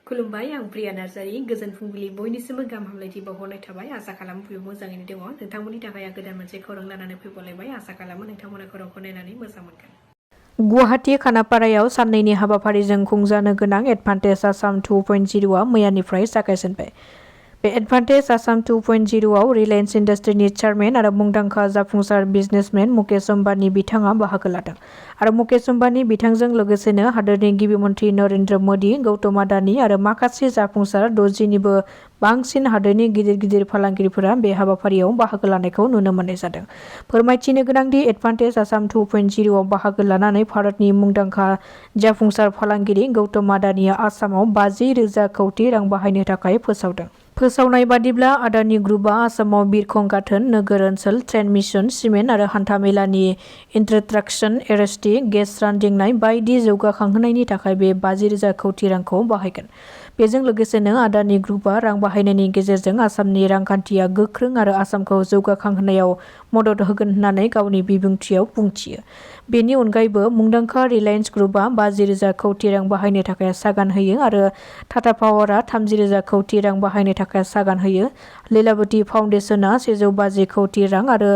खुलुमबाय आं प्रिया नार्जारी गोजोन फुंबिलि बयनिसिमबो गाहाम हामलायथि बावहरनाय थाबाय आसा खालामो बयबो मोजाङैनो दङ नोंथांमोननि थाखाय आं गोदान मोनसे खौरां लानानै फैबावलायबाय आसा खालामो नोंथांमोना खौरांखौ नायनानै मोजां मोनगोन। गुवाहाटी खानापारायाव साननैनि हाबाफारिजों खुंजानो गोनां एडभान्टेज आसाम 2.0 मैयानिफ्राय जागायजेनबाय। बे एडभान्टेज आसाम 2.0आव रिलायेन्स इन्डास्ट्रिनि चेयारमेन आरो मुंदांखा जाफुंसार बिजनेसमेन मुकेश अम्बानी बिथाङा बाहागो लादों आरो मुकेश अम्बानी बिथांजों लोगोसेनो हादोरनि गिबि मन्थ्रि नरेन्द्र मोदी, गौतम आडानी आरो माखासे जाफुंसार 60निबो बांसिन हादोरनि गिदिर फालांगिरिफोरा बे हाबाफारियाव बाहागो लानायखौ नुनो मोननाय जादों। फोरमायथिनो गोनांदि एडभान्टेज आसाम 2.0आव बाहागो लानानै भारतनि मुंदांखा जाफुंसार फालांगिरि गौतम आडानीआ आसामाव 50,000 कौटि रां बाहायनो थाखाय फोसावदों। फोसावनाय बादिब्ला आडानी ग्रुपआ आसामाव बिरखं गाथोन, नोगोर ओनसोल, ट्रेन मिशन, सिमेन्ट आरो हान्थामेलानि इन्फ्रास्ट्राक्चार, इलेक्ट्रिसिटि, गेस रानदिंनाय बायदि जौगाखांहोनायनि थाखाय बे 50,000 कौटि रांखौ बाहायगोन। बेजों लोगोसेनो आडानी ग्रुपआ रां बाहायनायनि गेजेरजों आसामनि रांखान्थिया गोख्रों आरो आसामखौ जौगाखांहोनायाव मदद होगोन होननानै गावनि बिबुंथियाव बुंथियो। बेनि अनगायैबो मुंदांखा रिलायेन्स ग्रुपआ 50,000 कौटि रां बाहायनो थाखाय सागान होयो आरो टाटा पावारआ 30,000 कौटि रां बाहायनो थाखाय सागान होयो। लीलावती फाउन्डेसनआ 150 कौटि रां आरो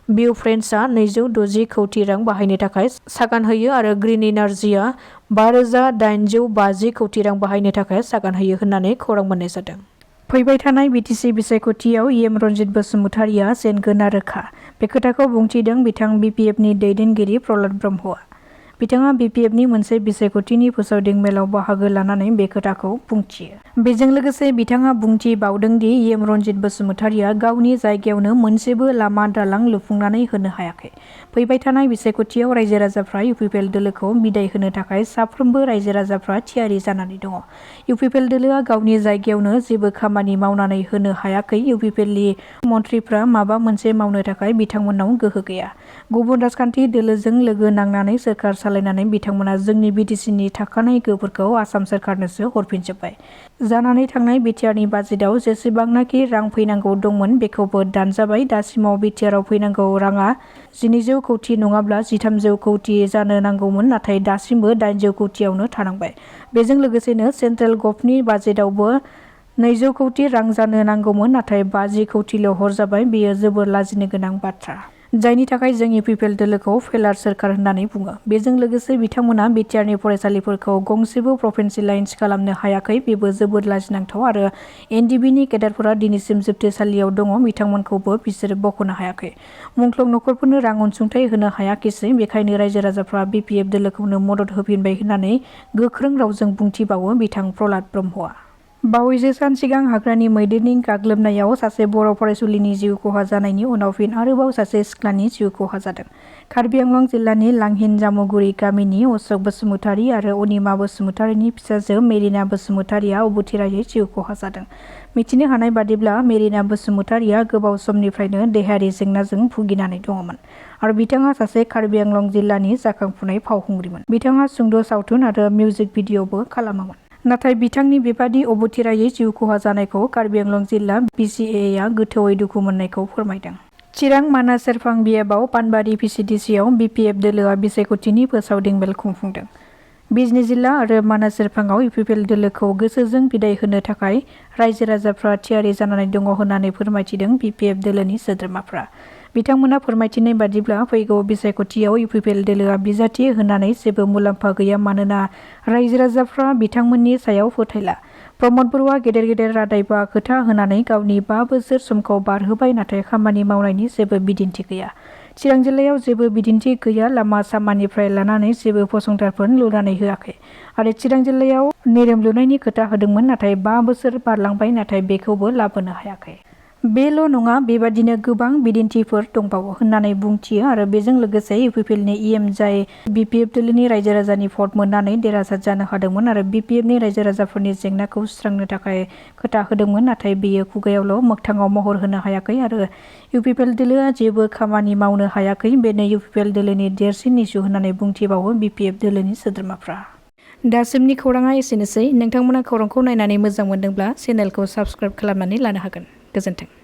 बिउ फ्रेन्ड्सआ 260 कौटि रां बाहायनो थाखाय सागान होयो आरो ग्रीन एनार्जिआ 5,850 कौटि रां बाहायनो थाखाय सागान होयो होननानै खौरां मोननाय जादों। फैबाय थानाय BTC बिसायख'थियाव रणजित बसुमतारीआ जेनगोना रोखा। बे खोथाखौ बुंथिदों बिथां BPFनि दैदेनगिरि प्रहलाद ब्रह्मआ। बिथाङा BPFनि मोनसे बिसायख'थिनि फोसावदिं मेलाव बाहागो लानानै बे खोथाखौ बुंथियो। बेजों लोगोसे बिथाङा बुंथिबावदों दि रणजित बसुमतारीआ गावनि जायगायावनो मोनसेबो लामा दालां लुफुंनानै होनो हायाखै। फैबाय थानाय बिसायख'थियाव रायजो राजाफ्रा UPPL दोलोखौ बिदाय होनो थाखाय साफ्रोमबो रायजो राजाफ्रा थियारि जानानै दङ। UPPL दोलोआ गावनि जायगायावनो जेबो खामानि मावनानै होनो हायाखै। UPPLनि मन्थ्रिफ्रा माबा मोनसे मावनो थाखाय बिथांमोननाव गोहो गैया। गुबुन राजखान्थि दोलोजों लोगो नांनानै सोरखार सालायनानै बिथांमोना जोंनि BTCनि थाखानाय गोहोफोरखौ आसाम सोरखारनोसो हरफिनजोब्बाय। जानानै थांनाय बिटिआरनि बाजेटआव जेसेबांनाखि रां फैनांगौ दंमोन बेखौबो दानजाबाय। दासिमाव बिटिआरआव फैनांगौ राङा 1200 कौटि नङाब्ला 1300 कौटि जानो नांगौमोन, नाथाय दासिमबो 800 कौटियावनो थानांबाय। बेजों लोगोसेनो सेन्ट्रेल गभनि बाजेटआवबो 200 कौटि रां जानो नांगौमोन, नाथाय 50 कौटिल' हरजाबाय। बेयो जोबोर लाजिनो गोनां बाथ्रा, जायनि थाखाय जों UPPL दोलोखौ फेलार सोरखार होननानै बुङो। बेजों लोगोसे बिथांमोना बिटिआरनि फरायसालिफोरखौ गंसेबो प्रभिन्सियेलाइज खालामनो हायाखै। बेबो जोबोद लाजिनांथाव आरो NDBनि केडारफोरा दिनैसिम जोबथेसालियाव दङ। बिथांमोनखौबो बिसोरो बख'नो हायाखै। मुंख्लं नखरफोरनो रां अनसुंथाइ होनो हायाखिसै। बेखायनो रायजो राजाफ्रा BPF दोलोखौनो मदद होफिनबाय होननानै गोख्रों रावजों बुंथिबावो बिथां प्रहलाद ब्रह्मआ। बावैसो सान सिगां हाग्रानि मैदेरनि गाग्लोबनायाव सासे बर' फरायसुलिनि जिउ खहा जानायनि उनाव फिन आरोबाव सासे सिख्लानि जिउ खहा जादों। कार्बि आंलं जिल्लानि लांहिन जामुगुरि गामिनि अशक बसुमतारी आरो अनिमा बसुमतारीनि फिसाजो मेरिना बसुमतारीआ अबथिरायै जिउ खहा जादों। मिथिनो हानाय बादिब्ला मेरिना बसुमतारीआ गोबाव समनिफ्रायनो देहायारि जेंनाजों भुगिनानै दङमोन आरो बिथाङा सासे कार्बि आंलं जिल्लानि जाखांफुनाय फावखुंग्रिमोन। बिथाङा सुंद' सावथुन आरो मिउजिक भिडिअ'बो खालामोमोन। नाथाय बिथांनि बेबादि अबथिरायै जिउ खहा जानायखौ कार्बि आंलं जिल्ला BCAA गोथौयै दुखु मोननायखौ फोरमायदों। चिरां मानास सेरफां बियाबाव पानबारि PCDCआव BPF दोलोआ बिसायख'थिनि फोसावदिं मेल खुंफुंदों। बिजनि जिल्ला आरो मानास सेरफाङाव UPPL दोलोखौ गोसोजों बिदाय होनो थाखाय रायजो राजाफ्रा थियारि जानानै दङ होननानै फोरमायथिदों BPF दोलोनि सोद्रोमाफ्रा। बिथांमोना फोरमायथिनाय बादिब्ला फैगौ बिसायख'थियाव UPPL दोलोआ बिजाथि होनानै जेबो मुलाम्फा गैया, मानोना रायजो राजाफ्रा बिथांमोननि सायाव फोथायला। प्रमद बर'आ गेदेर रादायबा खोथा होनानै गावनि 5 बोसोर समखौ बारहोबाय, नाथाय खामानि मावनायनि जेबो बिदिन्थि गैया। चिरां जिल्लायाव जेबो बिदिन्थि गैया। लामा सामानिफ्राय लानानै जेबो फसंथानफोर लुनानै होआखै आरो चिरां जिल्लायाव नेरोम लुनायनि खोथा होदोंमोन, नाथाय 5 बोसोर बारलांबाय, नाथाय बेखौबो लाबोनो हायाखै। बेल' नङा, बेबादिनो गोबां बिदिन्थिफोर दंबावो होननानै बुंथियो आरो बेजों लोगोसे UPPLनि EM जाय BPF दोलोनि रायजो राजानि भट मोननानै देरहासार जानो हादोंमोन आरो BPFनि रायजो राजाफोरनि जेंनाखौ सुस्रांनो थाखाय खोथा होदोंमोन, नाथाय बेयो खुगायावल' मोगथाङाव महर होनो हायाखै आरो UPPL दोलोआ जेबो खामानि मावनो हायाखै। बेनो UPPL दोलोनि देरसिन इसु होननानै बुंथिबावो BPF दोलोनि सोद्रोमाफ्रा। दासिमनि खौराङा एसेनोसै। नोंथांमोना खौरांखौ नायनानै मोजां मोनदोंब्ला चेनेलखौ साबस्क्राइब खालामनानै लानो हागोन। गोजोन्थों।